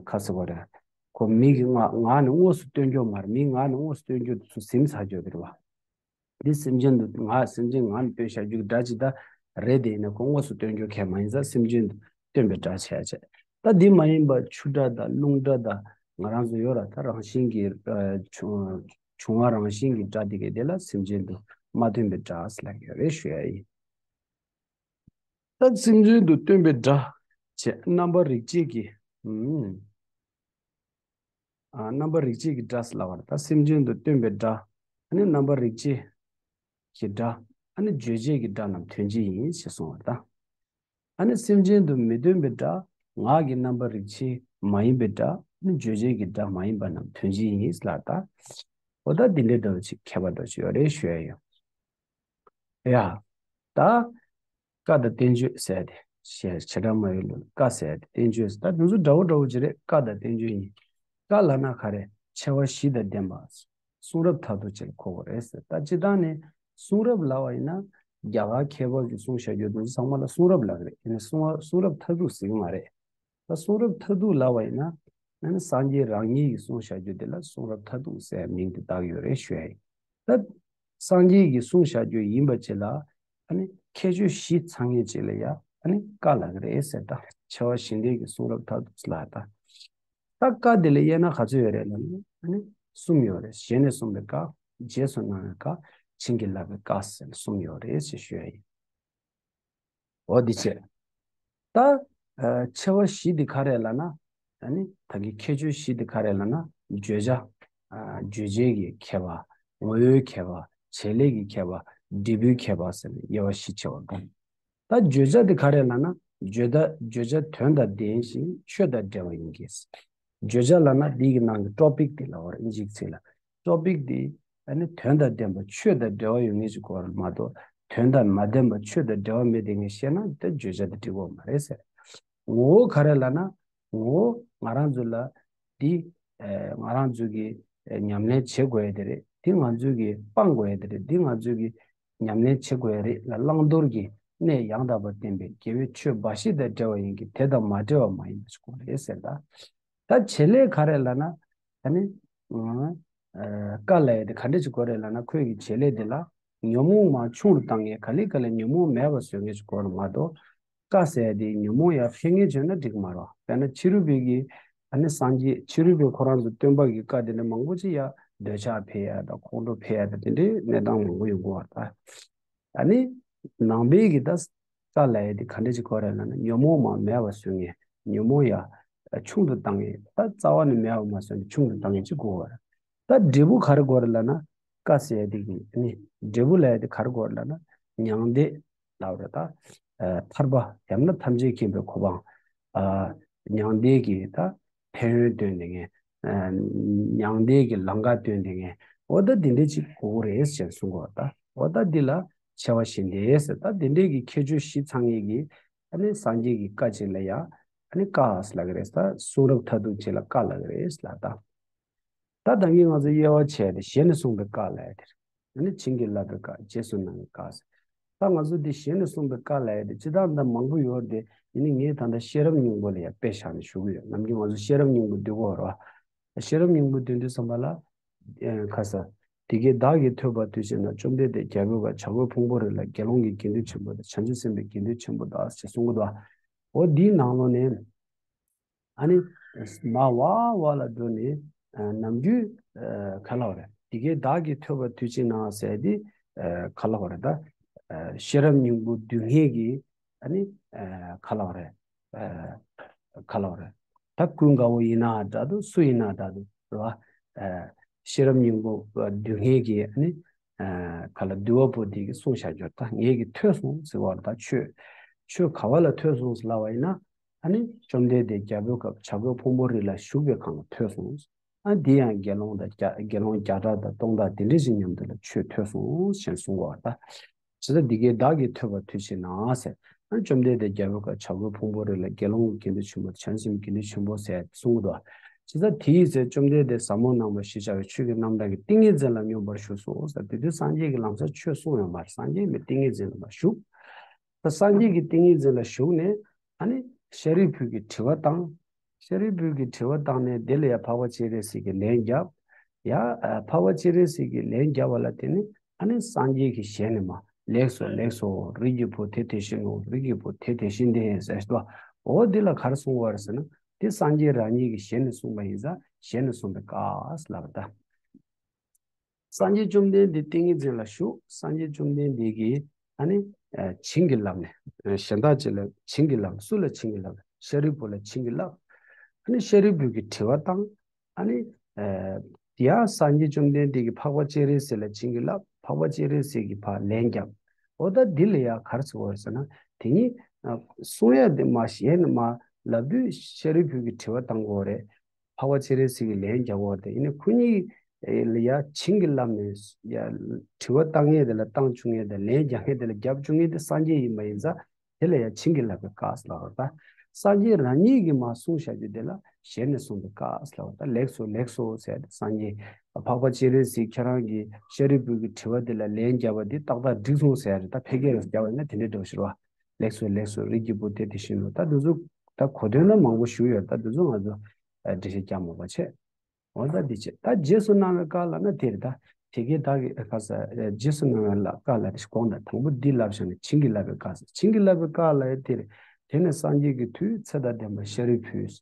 ཁ་གསལ་བ་རེད། ཁོ་མི་གི་ངག་ངག་ནས་དངོས་སུ་སྟོན་རྒྱུ་མ་རེད། མིའི་ངག་ནས་དངོས་སུ་སྟོན་རྒྱུ་དེ་ཚོ་ཟིན་ཚར་རྒྱུ་དེ་རེད་བ། འདི་སེམས་ཅན་དུ་ངག་སེམས་ཅན་ངག་ནས་སྟོན་བཞག་རྒྱུ་གི་སྒྲ་ཅིག་ད་རེད། དེ་ཡིན་ན་ཁོ་དངོས་སུ་སྟོན་རྒྱུ་གང་མ་ཡིན་ཙང་སེམས་ཅན་དུ་སྟོན་པའི་སྒྲ་བྱས་བྱས། ད་འདི་མ་ཡིན་པ་ཆུ་སྒྲ་དང་རླུང་སྒྲ་དང་ང་རང་ཚོ་ཡོད་ར། ད་རང་བཞིན་གྱི་བྱུང་བྱུང་བ་རང་བཞིན་གྱི་སྒྲ་དེ་ག་དེ་ལ་སེམས་ཅན་དུ་མ་སྟོན་པའི་སྒྲ་ཟེར་ལབ་ཡོད་རེད་ཞུ་ཡ་ཡིན། ད་སེམས་ཅན་དུ་སྟོན་པའི་སྒྲ་བྱས་རྣམ་པ་རིགས་གཅིག་གི། ཨ། རྣམ་པ་རིགས་གཅིག་གི་སྒྲ་ཟེར་ལབ་པ་རེད། ད་སེམས་ཅན་དུ་སྟོན་པའི་སྒྲ། ཨ་ནི་རྣམ་པ་རིགས་གཅིག་གི་སྒྲ། ཨ་ནི་རྗོད་བྱེད་ཀྱི་སྒྲ་རྣམས་དོན་སྤྱི་ཡིན་ཞེས་གསུངས་པ་རེད་ད། ཨ་ནི་སེམས་ཅན་དུ་མི་སྟོན་པའི་སྒྲ། ངག་གི་རྣམ་པ་རིགས་གཅིག་མ་ཡིན་པའི་སྒྲ། ཨ་ནི་རྗོད་བྱེད་ཀྱི་སྒྲ་མ་ཡིན་པ་རྣམས་དོན་སྤྱི་ཡིན་ལབ་ད། འོ་ད་འདི་འདྲའི་འདྲ་བོ་ཅིག་ཁྱད་པར་འདྲ་ཅིག་ཡོད་རེད་ཞུ་ཡ་ཡོད། ཡ། ད། བཀའ་དང་བསྟན་བཅོས་ཟེར་ཏེ། ཞེས་བྱེ་བྲག་སྨྲ་བའི་ལུགས་བཀའ་ཟེར་ཏེ་བསྟན་བཅོས་ཟེར། ད་དེ་ཚོ་འདྲ་བོ་འདྲ་བོ་ཅིག་རེད། བཀའ་དང་བསྟན་བཅོས་གཉིས། བཀའ་ལབ་ན་ག་རེ། ཆེ་བ་བཞི་དང་ལྡན་པ། གསུང་རབ་མཐར་ཐུག་ཅེས་གོ་དགོས་རེད་ཟེར། ད་སྤྱིར་བཏང་ནས་གསུང་རབ་ལབ་པ་ཡིན་ན། རྒྱ་གར་མཁས་པ་གིས་གསུངས་བཞག་རྒྱུ་དེ་ཚོ་ཚང་མ་ལ་གསུང་རབ་ལབ་ཀྱི་རེད། ཡིན་ནའི་གསུང་བ་གསུང་རབ་མཐར་ཐུག་ཟེར་གྱི་མ་རེད། ད་གསུང་རབ་མཐར་ཐུག་ལབ་པ་ཡིན་ན། ཨ་ནི་སངས་རྒྱས་རང་ཉིད་ཀྱིས་གསུངས་བཞག་རྒྱུ་དེ་ལ་གསུང་རབ་མཐར་ཐུག་ཟེར་མིང་དེ་བཏགས་ཡོད་རེད་ཞུ་ཡ་ཡིན། ད་སངས་རྒྱས་ཀྱིས་གསུངས་བཞག་རྒྱུ་ཡིན་པ་ཅིག་ལ་ཨ་ནི་ཁྱད་ཆོས་བཞི་ཚང་མཁན་ཅིག་ལ་ཡ་ཨ་ནི་བཀའ་ལབ་ཀྱི་རེད་ཟེར། ད་ཆེ་བ་གཞན་དོན་གྱི་གསུང་རབ་མཐར་ཐུག་ལ་ད། ད་བཀའ་དེ་ལ་དབྱེ་ན་ག་ཚོད་ཡོད་རེད་ལབ་ན་ཨ་ནི་གསུམ་ཡོད་རེད། ཞལ་ནས་གསུངས་པའི་བཀའ། རྗེས་སུ་གནང་བའི་བཀའ། བྱིན་གྱིས་བརླབས་པའི་བཀའ་ཟེར་གསུམ་ཡོད་རེད་ཅེས་ཞུ་ཡ་ཡིན། འོ་འདི་བྱས། ད་ཨ་ཆེ་བ་བཞི་འདི་ག་རེ་ལབ་ན། ཨ་ནི་ད་གི་ཁྱད་ཆོས་བཞི་འདི་ག་རེ་ལབ་ན། བརྗོད་བྱ། ཨ་རྗོད་བྱེད་ཀྱི་ཁྱད་པར། ངོ་བོའི་ཁྱད་པར། བྱེད་ལས་ཀྱི་ཁྱད་པར། འབྲས་བུའི་ཁྱད་པར་ཟེར་ནས་དབྱེ་བ་བཞི་ཕྱེ་བ་འདུག་ད་བརྗོད་བྱ་འདི་ག་རེ་ལབ་ན། བརྗོད་བྱ་བརྗོད་བྱ་དོན་དང་ལྡན་ཞིང་ཆོས་དང་འབྲེལ་བ་ཡིན་གྱི། བརྗོད་བྱ་ལབ་ན་འདི་གི་ནང་གི་ཊོ་པིག་འདི་ལབ་པ་རེད། ཨིན་ཇིའི་ཚིག་ལ། ཊོ་པིག་འདི་ཨ་ནི་དོན་དང་ལྡན་པ་ཆོས་དང་འབྲེལ་བ་ཡོད་མཁན་ཞིག་དགོས་པ་མ་གཏོགས། དོན་དང་མ་ལྡན་པ་ཆོས་དང་འབྲེལ་བ་མེད་མཁན་བཤད་ན་དེ་བརྗོད་བྱ་དེ་འགྲིག་གི་མ་རེད་ཟེར། ངོ་བོ་ག་རེ་ལབ་ན། ངོ་བོ་ང་རང་ཚོ་ལ་འདི་ཨ་ང་རང་ཚོ་གི་ཨ་ཉམས་ལེན་བྱེད་དགོས་ཡ་དེ་རེད། འདི་ང་ཚོ་གི་སྤང་དགོས་ཡ་དེ་རེད། འདི་ང་ཚོ་གི་ཉམས་ལེན་བྱེད་དགོས་ཡ་རེད་ལ། བླང་དོར་གྱི་གནས་ཡང་དག་པར་བསྟན་པའི་དགེ་བའི་ཆོས་འབའ་ཞིག་དང་འབྲེལ་བ་ཡིན་གྱི་དེ་དང་མ་འབྲེལ་བ་མ་ཡིན་པ་ཞིག་དགོས་རེད་ཟེར། ད་ད་བྱེད་ལས་ག་རེ་ལབ་ན། ཨ་ནི་ཨ་བཀའ་ལབ་ཡ་དེ་ག་འདྲ་ཞིག་དགོས་རེད་ལབ་ན། ཁོས་ཀྱི་བྱེད་ལས་དེ་ལ་ཉོན་མོངས་མར་ཆུང་རུ་བཏང་མཁན། ག་ལེ་ག་ལེ་ཉོན་མོངས་མེད་པ་བཟོ་མཁན་ཞིག་དགོས་རེད་མ་གཏོགས། བཀའ་ཟེར་ཡ་དེ་ཉོན་མོངས་ཡར་འཕེལ་མཁན་བྱུང་ན་འགྲིག་གི་མ་རེད། དཔེར་ན་ཕྱི་རོལ་པའི་གི་ཨ་ནི་སངས་རྒྱས་ཕྱི་རོལ་པའི་ཁོ་རང་ཚོ་སྟོན་པ་གི་བཀའ་དེ་འདྲ་མང་པོ་ཅིག་ཡ་འདོད་ཆགས་འཕེལ་ཡ་དང་ཁོང་ཁྲོ་འཕེལ་ཡ་དང་དེ་འདྲའི་གནས་སྟངས་མང་པོ་ཡོང་གི་ཡོད་རེད། ཨ་ནི་ནང་པའི་གི་ད་བཀའ་ལབ་ཡ་དེ་ག་འདྲ་ཅིག་དགོས་རེད་ལབ་ན། ཉོན་མོངས་མར་མེད་པ་བཟོ་མཁན། ཉོན་མོངས་ཡར་ཆུང་དུ་བཏང་མཁན། ད་རྩ་བ་ནས་མེད་པ་མ་བཟོ་ནས་ཆུང་དུ་བཏང་མཁན་ཅིག་དགོས་པ་རེད། ད་འབྲས་བུ་ག་རེ་དགོས་རེད་ལབ་ན། བཀའ་ཟེར་ཡ་དེ་གི་ནི་འབྲས་བུ་ལབ་ཡ་དེ་ག་རེ་དགོས་རེད་ལབ་ན། མྱང་འདས་ལབ་རེད། ད་ཨ་ཐར་པ་ཡང་ན་ཐམས་ཅད་མཁྱེན་པའི་གོ་འཕང་། ཨ་མྱང་འདས་ཀྱི་ད་ཕན་ཡོན་སྟོན་བསྡད་མཁན། ཨ་མྱང་འདས་ཀྱི་ལམ་ཁ་སྟོན་བསྡད་མཁན། འོ་ད་དེ་འདྲ་ཅིག་དགོས་ཀྱི་རེད་ཅེས་གསུང་གི་ཡོད་རེད། ད་འོ་ད་འདི་ལ་ཆེ་བ་གཞན་དོན་ཟེར། ད་དེ་འདྲའི་གི་ཁྱད་ཆོས་བཞི་ཚང་མཁན་གྱི་ཨ་ནི་སངས་རྒྱས་ཀྱི་བཀའ་ཅིག་ལ་ཡ་ཨ་ནི་བཀའ་ཟེར་ལབ་ཀྱི་རེད། ད་གསུང་རབ་མཐར་ཐུག་ཅིག་ལ་བཀའ་ལབ་ཀྱི་རེད་ལབ། ད་ད་ལྟ་གི་ང་ཚོ་དབྱེ་བ་ཕྱེ་སྟེ་ཞལ་ནས་གསུངས་པའི་བཀའ་ལབ་ཡ་དེ་རེད། ཨ་ནི་བྱིན་གྱིས་བརླབས་པའི་བཀའ། རྗེས་སུ་གནང་བའི་བཀའ་ཟེར། ད་ང་ཚོ་འདི་ཞལ་ནས་གསུངས་པའི་བཀའ་ལབ་ཡ་དེ་སྤྱིར་བཏང་ད་མང་པོ་ཡོད་རེད་དེ། ཡིན་ནའི་ངས་ད་ལྟ་ཤེས་རབ་སྙིང་པོ་ལ་ཡ་དཔེ་བཞག་ནས་ཞུ་གི་ཡོད། ནམ་རྒྱུན་ང་ཚོ་ཤེས་རབ་སྙིང་པོ་འདོན་གྱི་ཡོད་རེད་བ། ཤེས་རབ་སྙིང་པོ་འདོན་དུས་ཙམ་པ་ལ། ཨེ་ཁ་ས། དེ་སྐད་བདག་གིས་ཐོས་པ་དུས་གཅིག་ན། བཅོམ་ལྡན་འདས་རྒྱལ་པོའི་ཁབ་བྱ་རྒོད་ཕུང་པོའི་རི་ལ། དགེ་སློང་གི་དགེ་འདུན་ཆེན་པོ་དང་། བྱང་ཆུབ་སེམས་དཔའི་དགེ་འདུན་ཆེན་པོ་དག་ཅེས་གསུང་གི་འདུག་འོ་འདིའི་ནང་ལོགས་ནས། ཨ་ནི། མར་བ་བ་ལ་འགྲོ་ནས། ཨ་ནམ་རྒྱུན། ཨ་ག་ལབ་རེད། དེ་སྐད་བདག་གིས་ཐོས་པ་དུས་གཅིག་ན་ཟེར་དེ། ཨ་ག་ལབ་རེད་ད། ཨ་ཤེས་རབ་སྙིང་པོ་འདོན་མཁན་གྱི། ཨ་ནི། ཨ་ག་ལབ་རེད། ཨ་ག་ལབ་རེད། ད་ཀུན་དགའ་བོ་ཡིན་ན་འདྲ་འདུག་སུ་ཡིན་ན་འདྲ་འདུག་རེད་བ། ཨ་ཤེས་རབ་སྙིང་པོ་འདོན་མཁན་གྱི་ཨ་ནི། ཨ་ག་ལ་འདུལ་བ་པོ་དེ་གིས་གསུངས་བཞག་རྒྱུ། ད་ངེད་ཀྱིས་ཐོས་སོང་ཟེར་བ་རེད། ད་ཆོས། ཆོས་ག་བ་ལ་ཐོས་སོང་ཟེར་ལབ་པ་ཡིན་ན། ཨ་ནི་བཅོམ་ལྡན་འདས་རྒྱལ་པོའི་ཁབ་བྱ་རྒོད་ཕུང་པོའི་རི་ལ་བཞུགས་པའི་སྒང་ལ་ཐོས་སོང་། ཨ་འདི་ཡང་དགེ་སློང་དང་བརྒྱ་དགེ་སློང་བརྒྱ་ཕྲག་དང་སྟོང་ཕྲག་དེ་འདྲ་ཞིག་མཉམ་དུ་ལ་ཆོས་ཐོས་སོང་ཞེས་གསུང་གི་ཡོད་རེད་ད། ཇི་ལྟར་འདི་སྐད་བདག་གིས་ཐོས་པ་དུས་གཅིག་ན་ཟེར། ཨ་བཅོམ་ལྡན་འདས་རྒྱལ་པོའི་ཁབ་བྱ་རྒོད་ཕུང་པོའི་རི་ལ་དགེ་སློང་གི་དགེ་འདུན་ཆེན་པོ་བྱང་སེམས་དགེ་འདུན་ཆེན་པོ་ཟེར་གསུང་གི་འདུག་ཇི་ལྟར་དེའི་ཚེ་བཅོམ་ལྡན་འདས་ཟབ་མོ་སྣང་བ་ཞེས་བྱ་བའི་ཆོས་ཀྱི་རྣམ་གྲངས་ཀྱི་ཏིང་ངེ་འཛིན་ལ་སྙོམས་པར་ཞུགས་སོ་ཟེར། དེ་དུས་སངས་རྒྱས་ཀྱིས་ལམ་སང་ཆོས་གསུངས་ཡོད་མ་རེད། སངས་རྒྱས་མི་ཏིང་ངེ་འཛིན་ལ་མར་ཞུགས། ད་སངས་རྒྱས་ཀྱི་ཏིང་ངེ་འཛིན་ལ་ཞུགས་ནས། ཨ་ནི་ཤཱ་རིའི་བུས་ཀྱི་དྲི་བ་བཏང་། ཤཱ་རིའི་བུས་ཀྱི་དྲི་བ་བཏང་ནས་དེ་ལ་ཡང་འཕགས་པ་སྤྱན་རས་གཟིགས་ཀྱིས་ལན་བརྒྱབ། ཡ་ཨ་འཕགས་པ་སྤྱན་རས་གཟིགས་ཀྱིས་ལན་བརྒྱབ་པ་ལ་དེ་ནི་ཨ་ནི་སངས་རྒྱས་ཀྱི་ཞལ་ནས་མར་ལེགས་སོ་ལེགས་སོ། རིགས་ཀྱི་བུ་དེ་དེ་བཞིན་ནོ། རིགས་ཀྱི་བུ་དེ་དེ་བཞིན་ཏེ་ཟེར་ཏོ། འོ་འདི་ལ་ག་རེ་གསུངས་པ་རེད་ཟེར་ན། དེ་སངས་རྒྱས་རང་ཉིད་ཀྱི་ཞལ་ནས་གསུངས་པ་ཡིན་ཙང་ཞལ་ནས་གསུངས་པའི་བཀའ་ལབ་པ་ད། སངས་རྒྱས་བཅོམ་ལྡན་འདས་ཏིང་ངེ་འཛིན་ལ་ཞུགས། སངས་རྒྱས་བཅོམ་ལྡན་འདས་ཀྱིས་ཨ་ནི་ཨ་བྱིན་གྱིས་བརླབས་ནས། ཨ་གཞན་དག་ཅིག་ལ་བྱིན་གྱིས་བརླབས། སུ་ལ་བྱིན་གྱིས་བརླབས། ཤཱ་རིའི་བུ་ལ་བྱིན་གྱིས་བརླབས། ཨ་ནི་ཤཱ་རིའི་བུས་ཀྱི་དྲི་བ་བཏང་། ཨ་ནི་ཨ་ཡང་སངས་རྒྱས་བཅོམ་ལྡན་འདས་ཀྱིས་འཕགས་པ་སྤྱན་རས་གཟིགས་ལ་བྱིན་གྱིས་བརླབས། འཕགས་པ་སྤྱན་རས་གཟིགས་ཀྱིས་ཕར་ལན་བརྒྱབ། འོ་ད་འདི་ལ་ཡང་ག་རེ་ཟེར་བ་རེད་ཟེར་ན། དེ་ཉིད་ཨ་གསུང་ཡ་དེ་མར་ཞལ་ནས་མར་ལབ་དུས་ཤཱ་རིའི་བུས་ཀྱི་དྲི་བ་བཏང་དགོས་རེད། འཕགས་པ་སྤྱན་རས་གཟིགས་ཀྱིས་ལན་བརྒྱབ་པ་དེ་ཡིན་ན། ཁོ་གཉིས་ལ་ཡ་བྱིན་གྱིས་བརླབས་ནས་ཡ་དྲི་བ་བཏང་མཁན་དེ་ལ་བཏང་བཅུག་མཁན་དང་། ལན་རྒྱག་མཁན་དེ་ལ་རྒྱབ་བཅུག་མཁན་དེ་སངས་རྒྱས་ཡིན་པ་ཡིན་ཙང་། དེ་ལ་ཡ་བྱིན་གྱིས་བརླབས་པའི་བཀའ་ཟེར་ལབ་པ་རེད་ད། སངས་རྒྱས་རང་ཉིད་ཀྱིས་མར་གསུངས་བཞག་རྒྱུ་དེ་ལ་ཞལ་ནས་གསུངས་པའི་བཀའ་ཟེར་ལབ་པ་རེད་ད། ལེགས་སོ་ལེགས་སོ་ཟེར་ཏེ། སངས་རྒྱས་འཕགས་པ་སྤྱན་རས་གཟིགས་ཁྱེད་རང་གིས་ཤཱ་རིའི་བུ་གི་དྲི་བ་དེ་ལ་ལན་བརྒྱབ་པ་འདི་ཏག་ཏག་འགྲིག་སོང་ཟེར་ཡ་རེད་ད། ཕལ་སྐད་ལ་བརྒྱབ་པ་ཡིན་ན་དེ་འདྲའི་འདྲ་པོ་ཞིག་རེད་བ། ལེགས་སོ་ལེགས་སོ། རིགས་ཀྱི་བུ་དེ་དེ་བཞིན་ནོ། ད་འདི་ཚོ་ད་གོ་དོན་ན་མང་པོ་ཞིག་ཡོད། ད་འདི་ཚོ་ང་ཚོ་ འགྲེལ་བཤད་རྒྱག་མ་པ་བྱས། འོ་ད་འདི་བྱས། ད་རྗེས་སུ་གནང་བའི་བཀའ་ལབ་ན་དེ་རེད། ད་དེ་གའི་བདག་གིས་ཁ་ས་རྗེས་སུ་གནང་བའི་བཀའ་ལབ་དེ་དགོངས་དག་དང་པོ་འདི་ལབ་བཞག་ནས་བྱིན་གྱིས་བརླབས་པའི་བཀའ་ཟེར། བྱིན་གྱིས་བརླབས་པའི་བཀའ་ལབ་ཡ་དེ་རེད། དེ་ནས་སངས་རྒྱས་ཀྱི་མཐུས་ཚེ་དང་ལྡན་པ་ཤཱ་རིའི་བུས།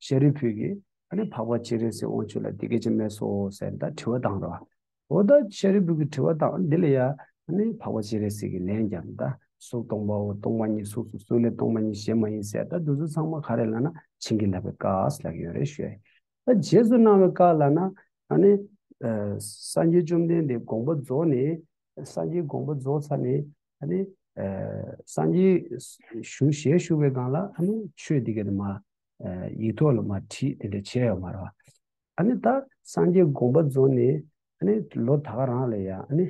ཤཱ་རིའི་བུས་ཀྱིས་ཨ་ནི་འཕགས་པ་སྤྱན་རས་གཟིགས་དབང་ཕྱུག་ལ་འདི་སྐད་ཅེས་སྨྲས་སོ་ཟེར་ད་དྲི་བ་བཏང་རོགས། འོ་ད་ཤཱ་རིའི་བུ་གི་དྲི་བ་དང་འདི་ལ་ཡ་ཨ་ནི་འཕགས་པ་སྤྱན་རས་གཟིགས་ཀྱིས་ལན་བརྒྱབ། ད་གཟུགས་སྟོང་པའོ། སྟོང་པ་ཉིད་གཟུགས་སོ། གཟུགས་ལས་སྟོང་པ་ཉིད་གཞན་མ་ཡིན་ཟེར། ད་འདི་ཚོ་ཚང་མ་ག་རེ་ལབ་ན་བྱིན་གྱིས་བརླབས་པའི་བཀའ་ཟེར་ལབ་ཀྱི་ཡོད་རེད་ཞུ་ཡ་ཡིན། ད་རྗེས་སུ་གནང་བའི་བཀའ་ལབ་ན་ཨ་ནི་སངས་རྒྱས་བཅོམ་ལྡན་འདས་དགོངས་པ་རྫོགས་ནས། སངས་རྒྱས་དགོངས་པ་རྫོགས་ཚར་ནས་ཨ་ནི་སངས་རྒྱས་ཞུ་ཞལ་བཞུགས་པའི་སྒང་ལ་ཨ་ནི་ཆོས་འདི་ག་དེ་མ་ཡིག་ཐོག་ལ་མ་བྲིས་དེ་འདྲ་བྱས་ཡོད་མ་རེད། ཨ་ནི་ད་སངས་རྒྱས་དགོངས་པ་རྫོགས་ནས་ཨ་ནི་ལོ་ད་ག་རང་ལ་ཡ་ཨ་ནི་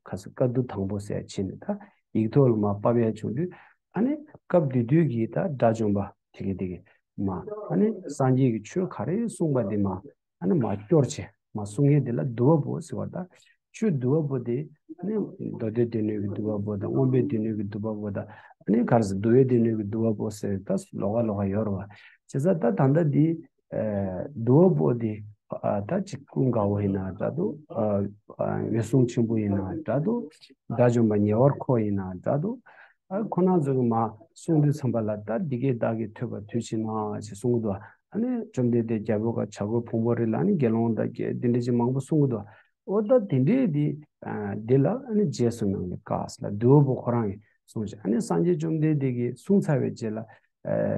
ཁ་ས་བཀའ་བསྡུ་དང་པོ་ཟེར་ཕྱིན་ནས་ད་ཡིག་ཐོག་ལ་མ་ཕབ་ཡ་བྱུང་དུས་ཨ་ནི་སྐབས་དེ་དུས་ཀྱི་ད་དགྲ་བཅོམ་པ་དེ་གི་དེ་གི་མ་ཨ་ནི་སངས་རྒྱས་ཀྱི་ཆོས་ག་རེ་གསུངས་པ་དེ་མ་ཨ་ནི་མ་སྐྱོར་བྱས་མ་གསུང་མཁན་དེ་ལ་བསྡུ་བ་པོ་ཟེར་བ་ད། ཆོས་བསྡུ་བ་པོ་དེ་ཨ་ནི་མདོ་སྡེ་སྡེ་སྣོད་ཀྱི་བསྡུ་བ་པོ་དང་མངོན་པའི་སྡེ་སྣོད་ཀྱི་བསྡུ་བ་པོ་དང་ཨ་ནི་ག་རེ་ཟེར་བསྡུ་བའི་སྡེ་སྣོད་ཀྱི་བསྡུ་བ་པོ་ཟེར་ད་ལོགས་ཀ་ལོགས་ཀ་ཡོད་རེད་བ། བྱས་ཙང་ད་ད་ལྟ་འདི་བསྡུ་བ་པོ་དེ་ད་ཅིག་ཀུན་དགའ་བོ་ཡིན་ན་འདྲ་འདུག་འོད་སྲུང་ཆེན་པོ་ཡིན་ན་འདྲ་འདུག་དགྲ་བཅོམ་པ་ཉེ་བར་མཁོ་ཡིན་ན་འདྲ་འདུག་ཨ་ཁོ་རང་ཚོ་གི་མ་གསུང་དུས་ཙམ་པ་ལ་ད་འདི་སྐད་བདག་གིས་ཐོས་པ་དུས་གཅིག་ན་ཞེས་གསུང་གི་འདུག་ཨ་ནི་བཅོམ་ལྡན་འདས་རྒྱལ་པོའི་བཀའ་བྱ་རྒོད་ཕུང་པོའི་རི་ལ་ཨ་ནི་དགེ་སློང་དང་དགེ་འདི་འདྲ་ཅིག་མང་པོ་གསུང་གི་འདུག་འོ་ད་དེ་འདྲའི་འདི་འདི་ལ་ཨ་ནི་རྗེས་སུ་གནང་བའི་བཀའ་ཟེར་ལ་བསྡུ་བ་པོ་ཁོ་རང་གིས་གསུངས་ཤིང་ཨ་ནི་སངས་རྒྱས་བཅོམ་ལྡན་འདས་ཀྱིས་གསུངས་ཚར་བའི་རྗེས་ལ་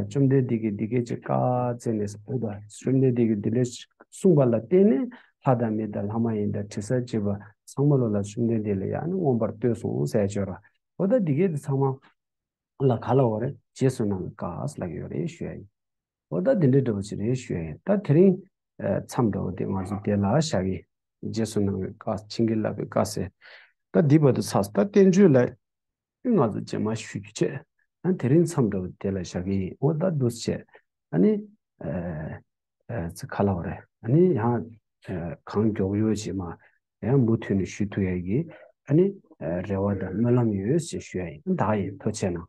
བཅོམ་ལྡན་འདས་ཀྱིས་འདི་སྐད་ཅེས་བཀའ་སྩལ་ནས་ཟེར་འོ་ད་བཅོམ་ལྡན་འདས་ཀྱིས་འདི་འདྲ་གསུངས་པ་ལ་བརྟེན་ནས་ལྷ་དང་མི་དང་ལྷ་མ་ཡིན་དང་དྲི་ཟར་བཅས་པ་ཚང་མ་ལོ་ལ་བཅོམ་ལྡན་འདས་ལ་ཡང་ནི་མངོན་པར་བསྟོད་གསུངས་ཟེར་ཅོ་ར། འོ་ད་འདི་གའི་འདི་ཚང་མ་ལ་ག་ལ་འོ་རེད་རྗེས་སུ་གནང་བའི་བཀའ་ལབ་ཀྱི་ཡོད་རེད་ཞུ་ཡ་ཡིན། འོ་ད་འདི་འདྲའི་འདྲ་བོ་ཅིག་རེད་ཞུ་ཡ་ཡིན། ད་དེ་རིང་མཚམས་འདྲ་བོ་དེ་ང་ཚོ་དེ་ལ་བཞག་གི་རྗེས་སུ་གནང་བའི་བཀའ་བྱིན་གྱིས་བརླབས་པའི་བཀའ་ཟེར། ད་འདི་བར་དུ་ཚར་སོང་། ད་བསྟན་བཅོས་ལ་ང་ཚོ་རྗེས་མ་ཞུ་རྒྱུ་བྱས། ཨ་དེ་རིང་མཚམས་འདྲ་བོ་དེ་ལ་བཞག་གི་ཡིན། འོ་ད་འདུག་སེ་བྱས། ཨ་ནི། ཨ་ཨ་ཚེ་ཁ་ལ་བ་རེད། ཨ་ནི་ཡང་། ཨ་གང་མགྱོགས་ཡོད་ཅེས་མ། ཡང་མུ་མཐུད་ནས་ཞུ་ཐུབ་ཡ་གི། ཨ་ནི། ཨ་རེ་བ་དང་སྨོན་ལམ་ཡོད་ཅེས་ཞུ་ཡ་ཡིན། ད་ཡིན་ཐུགས་རྗེ་གནང་།